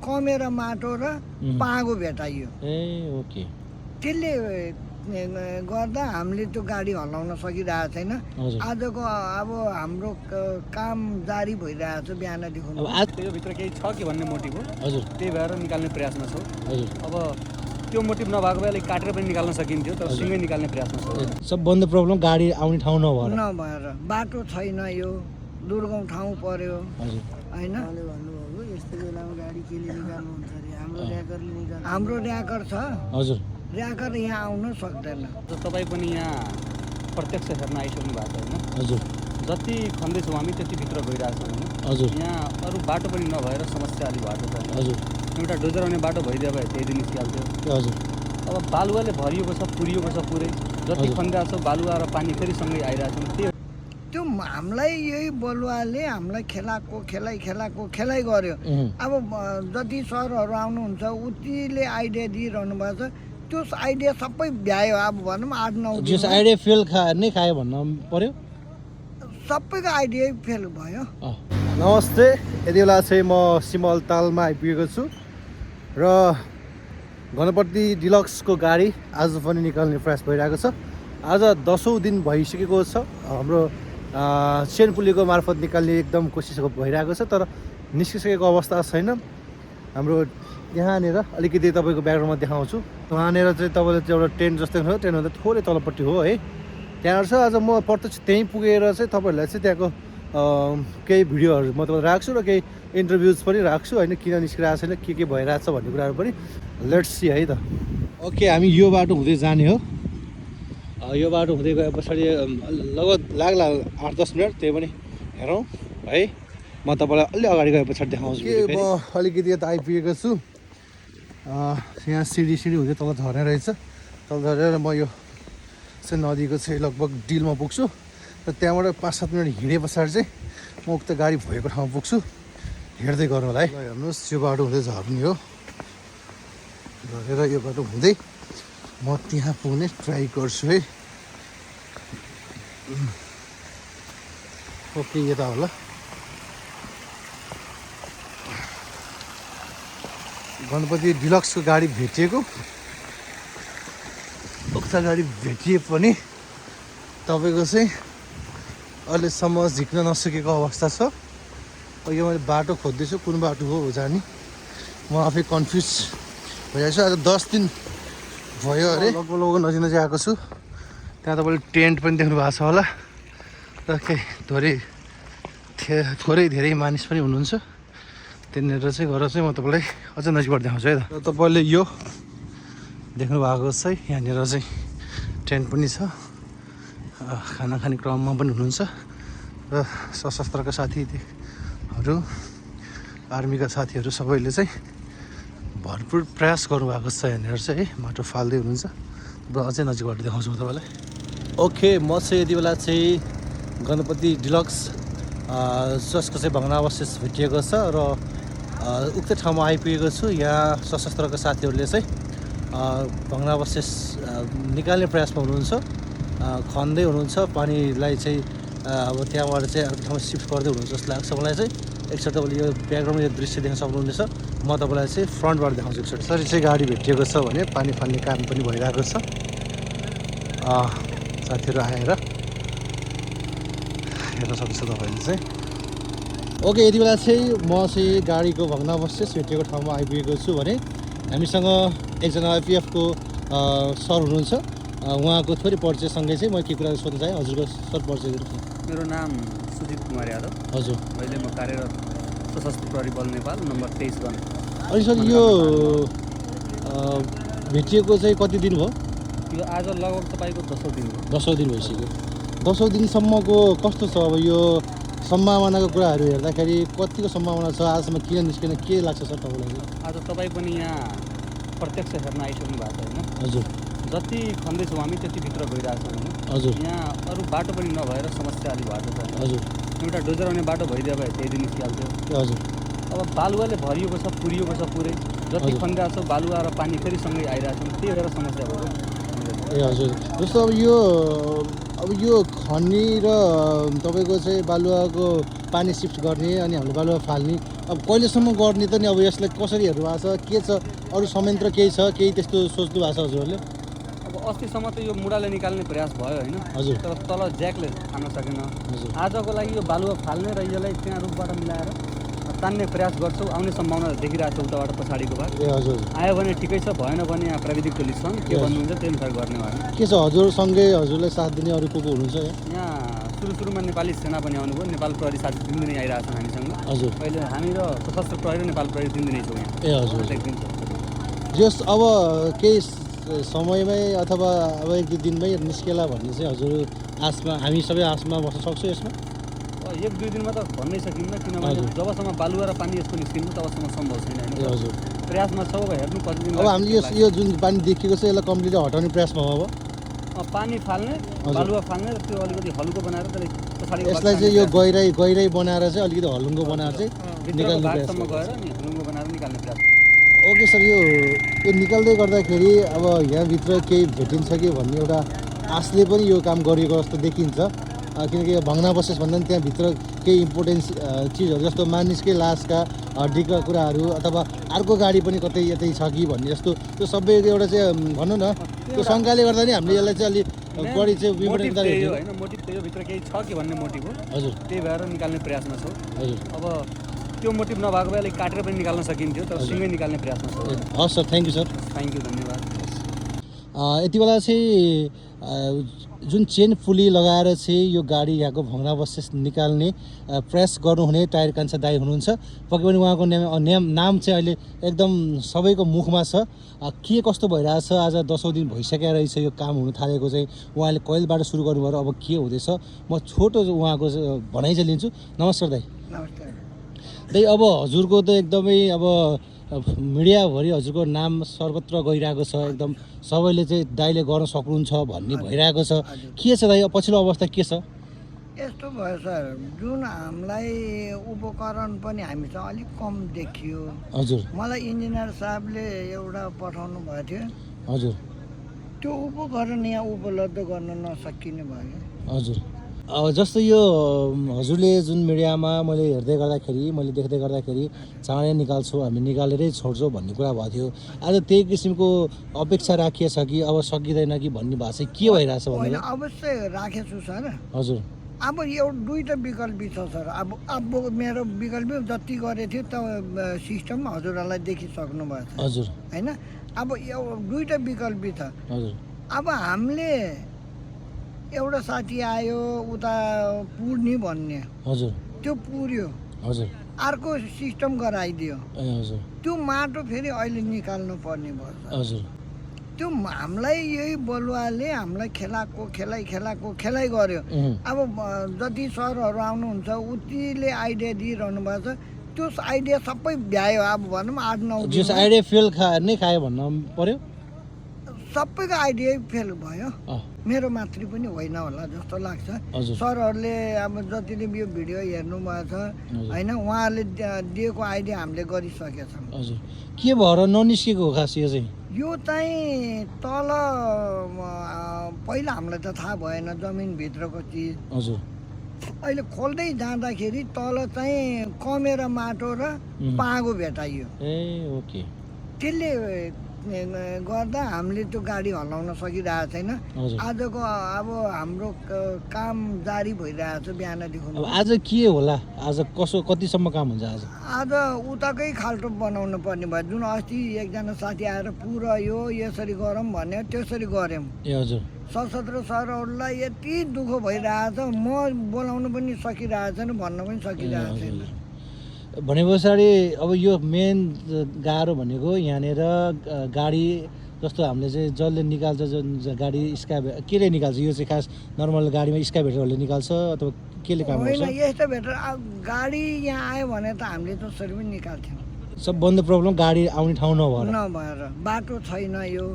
कमेर माटो र पागो भेटाइयो ओके त्यसले गर्दा हामीले त्यो गाडी हल्लाउन सकिरहेको छैन आजको अब हाम्रो काम जारी भइरहेछ बिहानदेखि त्यो भित्र केही छ कि भन्ने मोटिभ हो हजुर त्यही भएर निकाल्ने प्रयासमा छौँ हजुर अब त्यो मोटिभ नभएको भए अलिक काटेर पनि निकाल्न सकिन्थ्यो तर सँगै निकाल्ने प्रयासमा छौँ सबभन्दा प्रब्लम गाडी आउने ठाउँ नभएर बाटो छैन यो दुर्गम ठाउँ पर्यो हजुर होइन भन्नुभयो यस्तो बेलामा गाडी केले निकाल्नुहुन्छ अरे हाम्रो ड्याकरले निकाल्छ हाम्रो ड्याकर छ हजुर ड्याकर यहाँ आउन सक्दैन तपाईँ पनि यहाँ प्रत्यक्ष हेर्न आइसक्नु भएको छ होइन हजुर जति खन्दैछौँ हामी त्यति भित्र गइरहेछौँ होइन हजुर यहाँ अरू बाटो पनि नभएर समस्या अलिक भएको छ हजुर एउटा डोजर आउने बाटो भइदियो भए त्यही दिन निस्किहाल्थ्यो हजुर अब बालुवाले भरिएको छ पुरिएको छ पुरै जति खनिरहेको छ बालुवा र पानी फेरि सँगै आइरहेछौँ त्यो हामीलाई यही बलुवाले हामीलाई खेलाइ गर्यो अब जति सरहरू आउनुहुन्छ उतिले आइडिया दिइरहनु भएको छ त्यो आइडिया सबै भ्यायो अब भनौँ 8-9 जस आइडिया फेल नै खायो भन्न पर्यो सबैको आइडिया फेल भयो नमस्ते यति बेला चाहिँ म सिमल तालमा आइपुगेको छु र गणपति डिलक्सको गाडी आज पनि निकाल्ने प्रयास भइरहेको छ आज 10औं दिन भइसकेको छ हाम्रो चेन पुलीको मार्फत निकाल्ने एकदम कोसिस भइरहेको छ तर निस्किसकेको अवस्था छैन हाम्रो यहाँनिर अलिकति तपाईँको ब्याकग्राउन्डमा देखाउँछु वहाँनिर चाहिँ तपाईँले चाहिँ एउटा टेन्ट जस्तै छ टेन्टभन्दा थोरै तलपट्टि हो है त्यहाँबाट चाहिँ आज म प्रत्यक्ष त्यहीँ पुगेर चाहिँ तपाईँहरूलाई चाहिँ त्यहाँको केही भिडियोहरू म तपाईँलाई राख्छु र केही इन्टरभ्युज पनि राख्छु होइन किन निस्किरहेको छैन के भइरहेछ भन्ने कुराहरू पनि लेट्स सी है त ओके हामी यो बाटो हुँदै जाने हो यो बाटो हुँदै गए पछाडि लगभग लाग्ला 8-10 मिनट त्यही पनि हेरौँ है म तपाईँलाई अलि अगाडि गए पछाडि देखाउँछु के म अलिकति यता आइपुगेको छु यहाँ सिडी हुँदै तल झर्ने रहेछ तल झरेर म यो चाहिँ नदीको चाहिँ लगभग डिलमा पुग्छु र त्यहाँबाट 5-7 मिनट हिँडे पछाडि चाहिँ म उक्त गाडी भएको ठाउँमा पुग्छु हेर्दै गर्नु होला है हेर्नुहोस् यो बाटो हुँदै झर्ने हो झरेर यो बाटो हुँदै म त्यहाँ पुग्ने ट्राई गर्छु है ओके यता होला गणपति डिलक्सको गाडी भेटिएको उक्त गाडी भेटिए पनि तपाईँको चाहिँ अहिलेसम्म झिक्न नसकेको अवस्था छ यो मैले बाटो खोज्दैछु कुन बाटो हो जाने म आफै कन्फ्युज भइरहेको छु आज 10 दिन भयो अरे लगभग नजिक आएको छु त्यहाँ तपाईँले टेन्ट पनि देख्नु भएको छ होला र केही थोरै धेरै मानिस पनि हुनुहुन्छ त्यहाँनिर चाहिँ गएर चाहिँ म तपाईँलाई अझ नजिकबाट देखाउँछु है त र तपाईँले यो देख्नु भएको छ है यहाँनिर चाहिँ टेन्ट पनि छ खाना खाने क्रममा पनि हुनुहुन्छ र सशस्त्रका साथीहरू आर्मीका साथीहरू सबैले चाहिँ भरपुर प्रयास गर्नुभएको छ यहाँनिर चाहिँ है माटो फाल्दै हुनुहुन्छ र अझै नजिकबाट देखाउँछु म तपाईँलाई ओके म चाहिँ यति बेला चाहिँ गणपति डिलक्स जसको चाहिँ भग्नावशेष भेटिएको छ र उक्त ठाउँमा आइपुगेको छु यहाँ सशस्त्रका साथीहरूले चाहिँ भग्नावशेष निकाल्ने प्रयासमा हुनुहुन्छ खन्दै हुनुहुन्छ पानीलाई चाहिँ अब त्यहाँबाट चाहिँ अर्को ठाउँमा सिफ्ट गर्दै हुनुहुन्छ जस्तो लाग्छ मलाई चाहिँ एकचोटि तपाईँले यो ब्याकग्राउन्डमा यो दृश्य देख्न सक्नुहुनेछ म तपाईँलाई चाहिँ फ्रन्टबाट देखाउँछु एकचोटि यसरी चाहिँ गाडी भेटिएको छ भने पानी फाल्ने काम पनि भइरहेको छ साथीहरू आएर हेर्न सक्छ तपाईँले चाहिँ ओके यति बेला चाहिँ म चाहिँ गाडीको भग्नावशेष भेटिएको ठाउँमा आइपुगेको छु भने हामीसँग एकजना आइपिएफको सर हुनुहुन्छ उहाँको थोरै परिचयसँगै चाहिँ म के कुरा सोध्न चाहेँ हजुरको सर परिचय दिनु मेरो नाम सुजित कुमार यादव हजुर अहिले म कार्यरत सशस्त्र प्रहरी बल नेपाल नम्बर 23 गण अनि सर यो भेटिएको चाहिँ कति दिन भयो यो आज लगभग तपाईँको 10औं दिन हो 10औं दिन भइसक्यो 10औं दिनसम्मको कस्तो छ अब यो सम्भावनाको कुराहरू हेर्दाखेरि कतिको सम्भावना छ आजसम्म किन निस्केन के लाग्छ सर तपाईँलाई आज तपाईँ पनि यहाँ प्रत्यक्ष हेर्न आइसक्नु भएको छ होइन हजुर जति खन्दैछौँ हामी त्यति भित्र गइरहेछौँ होइन हजुर यहाँ अरू बाटो पनि नभएर समस्या अलिक भएको छ हजुर एउटा डोजर आउने बाटो भइदियो भए त्यही दिन निस्किहाल्थ्यो हजुर अब बालुवाले भरिएको छ पुरिएको छ पुरै जति खनिरहेको छ बालुवा र पानी फेरि सँगै आइरहेछौँ त्यही भएर समस्या भयो ए हजुर जस्तो अब यो खन्ने र तपाईँको चाहिँ बालुवाको पानी सिफ्ट गर्ने अनि हाम्रो बालुवा फाल्ने अब कहिलेसम्म गर्ने त नि अब यसलाई कसरी हेर्नु भएको छ के छ अरू संयन्त्र केही छ केही त्यस्तो सोच्नु भएको छ हजुरहरूले अब अस्तिसम्म त यो मुढाले निकाल्ने प्रयास भयो होइन हजुर तर तल ज्याकले खान सकेन हजुर आजको लागि यो बालुवा फाल्ने र यसलाई त्यहाँ रुखबाट मिलाएर तान्ने प्रयास गर्छौँ आउने सम्भावना देखिरहेको छ उताबाट पछाडिको भाग ए हजुर आयो भने ठिकै छ भएन भने यहाँ प्राविधिक टोली छन् के भन्नुहुन्छ त्यही अनुसार गर्ने भयो के छ हजुरसँगै हजुरलाई साथ दिने अरू को हुनुहुन्छ यहाँ यहाँ सुरुमा नेपाली सेना पनि आउनुभयो नेपाल प्रहरी साथी 3 दिनै आइरहेको छ हामीसँग हजुर अहिले हामी र सशस्त्र प्रहरी र नेपाल प्रहरी 3 दिनै छौँ यहाँ ए हजुर प्रत्येक दिन छ जस अब केही समयमै अथवा अब 1-2 दिनमै निस्केला भन्ने चाहिँ हजुर आसमा हामी सबै आसमा बस्न सक्छौँ यसमा 1-2 दिनमा त भन्नै सकिन्न किनभने जबसम्म बालुवा र पानी यसको निस्किनु तबसम्म सम्भव छैन ए होइन हजुर प्रयासमा छ अब हेर्नु कति दिन अब हामीले यो जुन पानी देखिएको छ यसलाई कम्प्लिटली हटाउने प्रयासमा हो अब पानी फाल्ने बालुवा फाल्ने र त्यो अलिकति हल्को बनाएर त्यसलाई पछाडि यसलाई चाहिँ यो गहिराई बनाएर चाहिँ अलिकति हलुङ्गो बनाएर चाहिँ निकाल्ने प्रयास भागसम्म गएर नि हल्को बनाएर निकाल्ने प्रयास ओके सर यो निकाल्दै गर्दाखेरि अब यहाँभित्र केही भेटिन्छ कि भन्ने एउटा आशले पनि यो काम गरिएको जस्तो देखिन्छ किनकि भग्नावशेष भन्दा पनि त्यहाँभित्र केही इम्पोर्टेन्स चिजहरू जस्तो मानिसकै लासका हड्डीका कुराहरू अथवा अर्को गाडी पनि कतै यतै छ कि भन्ने जस्तो त्यो सबै एउटा चाहिँ भनौँ न त्यो शङ्काले गर्दा नि हामीले यसलाई चाहिँ अलिक बढी चाहिँ विवरण होइन मोटिभ त्यही हो भित्र केही छ कि भन्ने मोटिभ हो हजुर त्यही भएर निकाल्ने प्रयासमा छौँ हजुर अब त्यो मोटिभ नभएको भए अलिक काटेर पनि निकाल्न सकिन्थ्यो तर सँगै निकाल्ने प्रयासमा छौँ हस् sir thank you sir thank you धन्यवाद यति बेला चाहिँ जुन चेन पुली लगाएर चाहिँ यो गाडी यहाँको भग्नावशेष निकाल्ने प्रयास गर्नुहुने टायर कान्छा दाई हुनुहुन्छ पक्कै पनि उहाँको नाम चाहिँ अहिले एकदम सबैको मुखमा छ के कस्तो भइरहेछ आज 10औं दिन भइसकेको रहेछ यो काम हुन थालेको चाहिँ उहाँले कहिलेबाट सुरु गर्नुभयो अब के हुँदैछ म छोटो उहाँको भनाइ चाहिँ लिन्छु नमस्कार दाई नमस्कार दाई अब हजुरको त एकदमै अब मिडियाभरि हजुरको नाम सर्वत्र गइरहेको छ एकदम सबैले चाहिँ दाइले गर्न सक्नुहुन्छ भन्ने भइरहेको छ के छ दाइ पछिल्लो अवस्था के छ यस्तो भयो सर जुन हामीलाई उपकरण पनि हामीसँग अलिक कम देखियो हजुर मलाई इन्जिनियर साहबले एउटा पठाउनु भएको थियो हजुर त्यो उपकरण यहाँ उपलब्ध गर्न नसकिने भयो हजुर जस्तो यो हजुरले जुन मिडियामा मैले हेर्दै गर्दाखेरि मैले देख्दै गर्दाखेरि चाँडै निकाल्छौँ हामी निकालेरै छोड्छौँ भन्ने कुरा भएको थियो आज त्यही किसिमको अपेक्षा राखिएछ कि अब सकिँदैन कि भन्ने भएको चाहिँ के भइरहेछ होइन भनेर अवश्य राखेछु सर हजुर अब एउटा दुईवटा विकल्प छ सर अब मेरो विकल्प जति गरेको थियो त सिस्टम हजुरहरूलाई देखिसक्नु भएको छ हजुर होइन अब दुईवटा विकल्प छ हजुर अब हामीले एउटा साथी आयो उता पुर्ने भन्ने हजुर त्यो पुर्यो हजुर अर्को सिस्टम गराइदियो ए हजुर त्यो माटो फेरि अहिले निकाल्नु पर्ने भयो हजुर त्यो हामीलाई यही बलुवाले हामीलाई खेलाइ गर्यो अब जति सरहरू आउनुहुन्छ उतिले आइडिया दिइरहनु भएको छ त्यो आइडिया सबै भ्यायो अब भनौँ 8-9 जस आइडिया फेल नै खायो भन्न पर्यो सबैको आइडिया फेल भयो मेरो मात्रै पनि होइन होला जस्तो लाग्छ हजुर सरहरूले अब जतिले यो भिडियो हेर्नु भएको छ होइन उहाँहरूले दिएको आइडिया हामीले गरिसकेका छौँ हजुर के भएर ननिस्केको हो खास यो चाहिँ यो चाहिँ तल पहिला हामीलाई त थाहा भएन जमिनभित्रको चिज हजुर अहिले खोल्दै जाँदाखेरि तल चाहिँ कमेर माटो र पागो भेटाइयो ए ओके त्यसले गर्दा हामीले त्यो गाडी हल्लाउन सकिरहेको छैन आजको अब हाम्रो काम जारी भइरहेको छ बिहानदेखि अब आज के होला आज कसो कतिसम्म काम हुन्छ आज उताकै खाल्टो बनाउनु पर्ने भयो जुन अस्ति एकजना साथी आएर पुरा यो यसरी गरौँ भन्यो त्यसरी गऱ्यौँ ए हजुर सशस्त्र सरहरूलाई यति दुःख भइरहेछ म बोलाउनु पनि सकिरहेको छैन भन्न पनि सकिरहेको छैन भने पछाडि अब यो मेन गाह्रो भनेको यहाँनिर गाडी जस्तो हामीले चाहिँ जसले निकाल्छ जुन गाडी स्काभेटर केले निकाल्छ यो चाहिँ खास नर्मल गाडीमा स्काभेटरहरूले निकाल्छ अथवा केले काम गर्छ होइन यस्तो भेटेर गाडी यहाँ आयो भने त हामीले त्यसरी पनि निकाल्थ्यौँ सबभन्दा प्रब्लम गाडी आउने ठाउँ नभएर बाटो छैन यो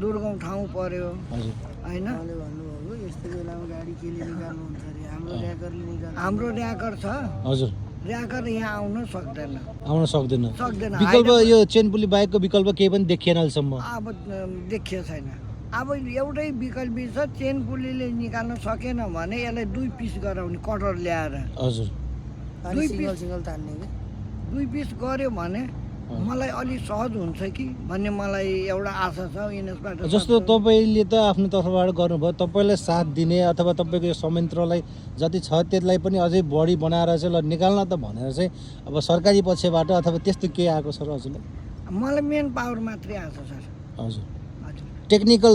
दुर्गम ठाउँ पर्यो हजुर होइन भन्नुभयो यस्तो बेलामा गाडी केले निकाल्नुहुन्छ अरे हाम्रो ड्याकरले निकाल्छ हाम्रो ड्याकर छ हजुर ड्याकर यहाँ आउन सक्दैन विकल्प यो चेनपुली बाहेकको विकल्प केही पनि देखिएन अहिलेसम्म अब देखिएको छैन अब एउटै विकल्प छ चेन पुलीले निकाल्न सकेन भने यसलाई 2 पिस गराउने कटर ल्याएर हजुर अनि सिंगल तान्ने 2 पिस गऱ्यो भने मलाई अलि सहज हुन्छ कि भन्ने मलाई एउटा आशा छ इनसबाट जस्तो तपाईँले त आफ्नो तर्फबाट गर्नुभयो, तपाईँलाई साथ दिने अथवा तपाईँको यो संयन्त्रलाई जति छ त्यसलाई पनि अझै बढी बनाएर चाहिँ ल निकाल्न त भनेर चाहिँ अब सरकारी पक्षबाट अथवा त्यस्तो के आएको छ र हजुरलाई? मलाई मेन पावर मात्रै आएको छ सर। हजुर, हजुर टेक्निकल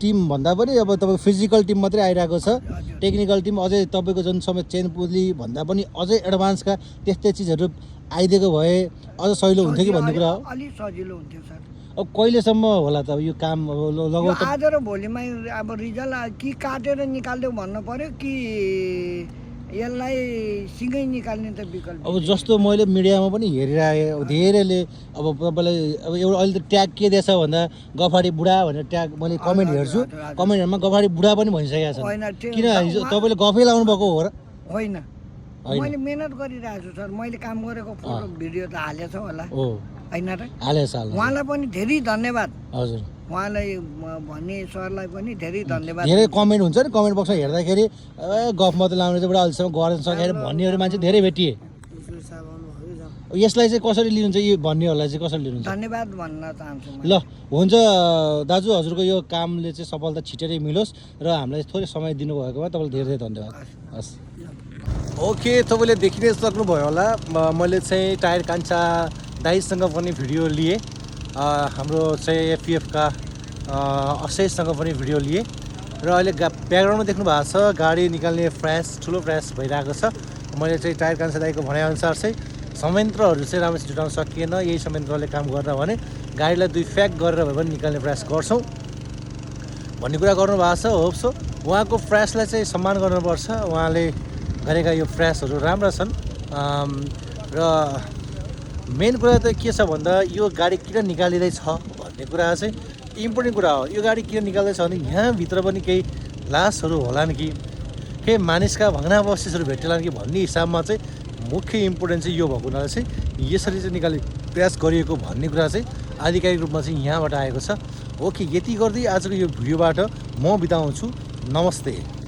टिम भन्दा पनि अब तपाईँको फिजिकल टिम मात्रै आइरहेको छ। हजुर टेक्निकल टिम अझै तपाईँको जुन समय चेन पुली भन्दा पनि अझै एडभान्सका त्यस्तै चिजहरू आइदिएको भए अझ सजिलो हुन्थ्यो कि भन्ने कुरा हो। अलिक सजिलो हुन्थ्यो सर। अब कहिलेसम्म होला त अब यो काम? अब यो लगभग त आज र भोलिमै अब रिजल्ट कि काटेर निकाल्देऊ भन्नु पर्यो कि यसलाई सिँगै निकाल्ने त विकल्प। अब जस्तो मैले मिडियामा पनि हेरिरहेँ, अब धेरैले अब तपाईँलाई अब एउटा अहिले त ट्याग के दिएछ भन्दा गफाडी बुढा भनेर ट्याग मैले कमेन्ट हेर्छु, कमेन्टहरूमा गफाडी बुढा पनि भनिसकेका छन्। होइन किन हिजो तपाईँले गफै लाउनु भएको हो र? होइन, मैले मेहनत गरिरहेको छु सर। मैले काम गरेको फोटो भिडियो त हालेछ होला हो, होइन र? हालेछ हाल। उहाँलाई पनि धेरै धन्यवाद। हजुर, उहाँलाई भन्ने सरलाई पनि धेरै धन्यवाद। धेरै कमेन्ट हुन्छ नि, कमेन्ट बक्समा हेर्दाखेरि गफ मात्रै लाउने चाहिँ बुढा अहिलेसम्म गर्न सकेर भन्नेहरू मान्छे धेरै भेटिए। ईश्वर साहब आउनुभयो जाउँ। यसलाई चाहिँ कसरी लिनुहुन्छ, यो भन्नेहरूलाई चाहिँ कसरी लिनुहुन्छ? धन्यवाद भन्न चाहन्छु म। ल हुन्छ दाजु, हजुरको यो कामले चाहिँ सफलता छिटै मिलोस् र हामीलाई थोरै समय दिनुभएकोमा तपाईँलाई धेरै धेरै धन्यवाद। हस्, ओके, तपाईँले देखि नै सक्नुभयो होला, मैले चाहिँ टायर कान्छा दाइसँग पनि भिडियो लिएँ, हाम्रो चाहिँ एफपिएफका असयसँग पनि भिडियो लिएँ र अहिले ब्याकग्राउन्डमा देख्नु भएको छ गाडी निकाल्ने प्रयास, ठुलो प्रयास भइरहेको छ। मैले चाहिँ टायर कान्छा दाइको भनाइअनुसार चाहिँ संयन्त्रहरू चाहिँ राम्रोसँग जुटाउन सकिएन, यही संयन्त्रले काम गर्न भने गाडीलाई 2 फ्याक गरेर भए पनि निकाल्ने प्रयास गर्छौँ भन्ने कुरा गर्नुभएको छ। होप सो उहाँको प्रयासलाई चाहिँ सम्मान गर्नुपर्छ। उहाँले गरेका यो प्रयासहरू राम्रा छन् र मेन कुरा त के छ भन्दा यो गाडी किन निकालिँदैछ भन्ने कुरा चाहिँ इम्पोर्टेन्ट कुरा हो। यो गाडी किन निकाल्दैछ भने यहाँभित्र पनि केही लासहरू होलान् कि केही मानिसका भग्नावशेषहरू भेटेलान् कि भन्ने हिसाबमा चाहिँ मुख्य इम्पोर्टेन्ट चाहिँ यो भएको हुनाले चाहिँ यसरी चाहिँ निकाल्ने प्रयास गरिएको भन्ने कुरा चाहिँ आधिकारिक रूपमा चाहिँ यहाँबाट आएको छ। ओके, यति गर्दै आजको यो भिडियोबाट म बिताउँछु। नमस्ते।